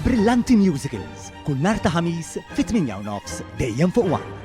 Brillanti Musicals, kull nhar ta' Ħamis fit-8 u nofs dejjem fuq One.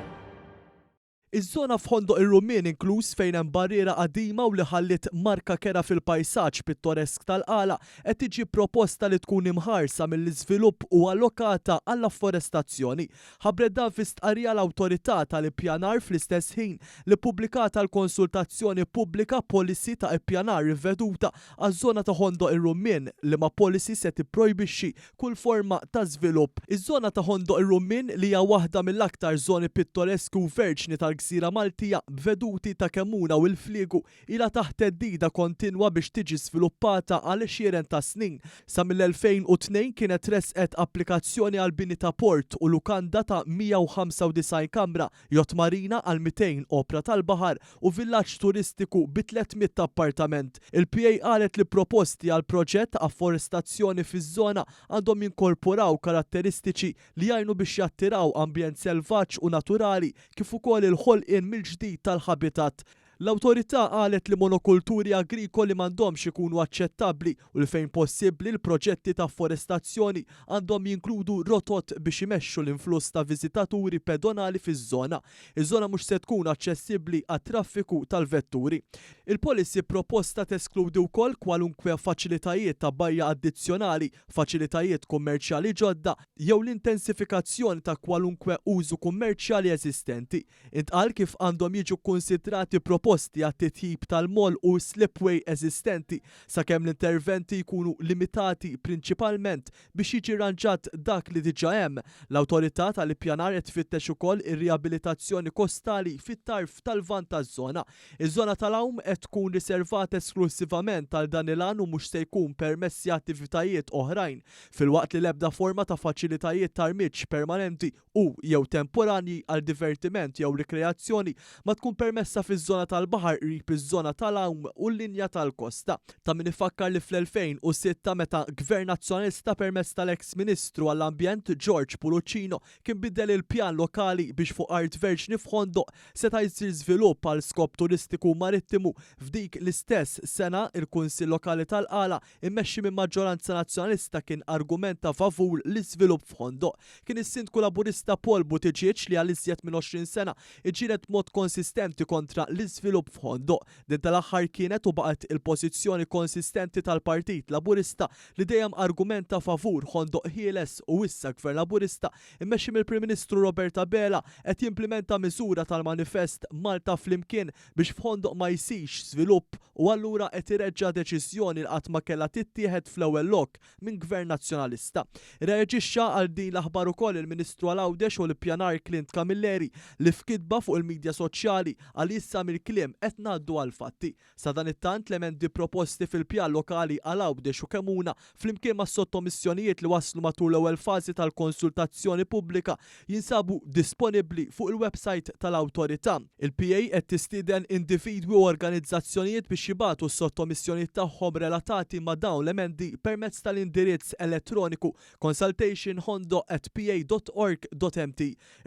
Iż-żona f'Ħondoq ir-Rummien inkluż fejn hemm barriera qadima u li ħalliet marka kerha fil-pajsaġġ pittoresk tal-Qala qed tiġi proposta li tkun imħarsa mill-iżvilupp u allokata għall-afforestazzjoni. Ħabbret dan fi stqarrija l-Awtorità tal-Ippjanar fl-istess ħin li ppubblikat għall-konsultazzjoni pubblika policy ta' ippjanar riveduta għaż-żona ta' Ħondoq ir-Rummien, liema policy se tipprojbixxi kull forma ta' żvilupp. Iż-żona ta' Ħondoq ir-Rummien, li hija waħda mill-aktar żoni pittoreski u verġni tal-gżira Maltija, b'veduti ta' Kemmuna u l-Fliegu, ilha taħt theddida kontinwa biex tiġi żviluppata għal għexieren ta' snin. Sa mill-2002 kienet tressqet applikazzjoni għall-bini ta' port u lukanda ta' 195 kamra, yacht marina għal 200 opra tal-baħar u villaġġ turistiku bi 300 appartament. Il-PA qalet li proposti għal proġett ta' afforestazzjoni fiż-żona għandhom jinkorporaw karatteristiċi li jgħinu biex jattiraw ambjent selvaġġ u naturali kif ukoll il-ħolqien mill-ġdid tal-ħabitat. L-Awtorità qalet li monokulturi agrikoli m'għandhomx ikunu aċċettabbli u li fejn possibbli l-proġetti ta' afforestazzjoni għandhom jinkludu rotot biex imexxu l-influss ta' viżitaturi pedonali fiż-żona. Iż-żona mhux se tkun aċċessibbli għat-traffiku tal-vetturi. Il-policy proposta teskludi wkoll kwalunkwe faċilitajiet ta' bajja addizzjonali, faċilitajiet kummerċjali ġodda jew l-intensifikazzjoni ta' kwalunkwe użu kummerċjali eżistenti. Intqal kif għandhom jiġu kkunsidrati proposti għat-titjib tal-moll u s-slipway eżistenti, sakemm l-interventi jkunu limitati prinċipalment biex jiġi rranġat dak li diġà hemm. L-Awtorità tal-Ippjanar qed tfittex ukoll ir-riabilitazzjoni kostali fit-tarf tal-Lvant taż-żona. Iż-żona tal-għawm qed tkun riservata esklussivament għal dan il-għan u mhux se jkun permessi attivitajiet oħrajn, filwaqt li l-ebda forma ta' faċilitajiet ta' rmiġġ permanenti u jew temporanji għal divertiment jew rikreazzjoni ma tkun permessa fiż-żona tal-baħar qrib iż-żona tal-għawm u l-linja tal-kosta. Ta' min ifakkar li fl-2006 meta Gvern Nazzjonalista permezz tal-eks Ministru għall-Ambjent George Pullicino kien biddel il-pjan lokali biex fuq art verġni f'Ħondoq seta' jsir żvilupp għal skop turistiku marittimu f'dik l-istess sena il-Kunsill Lokali tal-Qala immexxi minn maġġoranza Nazzjonalista kien argumenta favur l-iżvilupp f'Ħondoq. Kien is-Sindku Laburista Paul Buttigieg li għal iżjed minn 20 sena iġġieled b'mod konsistenti kontra l-iżvilupp f'Ħondoq. Din tal-aħħar kienet u baqgħet il-pożizzjoni konsistenti tal-Partit Laburista li dejjem argumenta favur Ħondoq ħieles u issa Gvern Laburista immexxi mill-Prim Ministru Robert Abela qed jimplimenta miżura tal-manifest Malta Flimkien biex f'Ħondoq ma jsirx żvilupp u allura qed ireġġa' deċiżjoni li qatt ma kellha tittieħed fl-ewwel lok minn Gvern Nazzjonalista. Irreaġixxa għal din l-aħbar ukoll il-Ministru għal Għawdex u l-Ippjanar Clint Camilleri li f'kitba fuq il-midja soċjali qal issa mill-kliem qed ngħaddu għall-fatti. Sadanittant l-emendi proposti fil-pjan lokali għal Għawdex u Kemmuna flimkien mas-sottomissjonijiet li waslu matul l-ewwel fażi tal-konsultazzjoni pubblika jinsabu disponibbli fuq il-websajt tal-Awtorità. Il-PA qed tistieden individwi u organizzazzjonijiet biex jibagħtu s-sottomissjonijiet tagħhom relatati ma' dawn l-emendi permezz tal-indirizz elettroniku consultationhondo@pa.org.mt.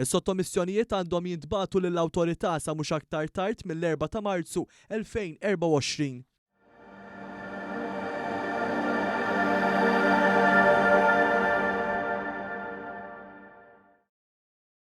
Is-sottomissjonijiet għandhom jintbagħtu lill-Awtorità sa mhux aktar tard mill-4 ta' Marzu 2024.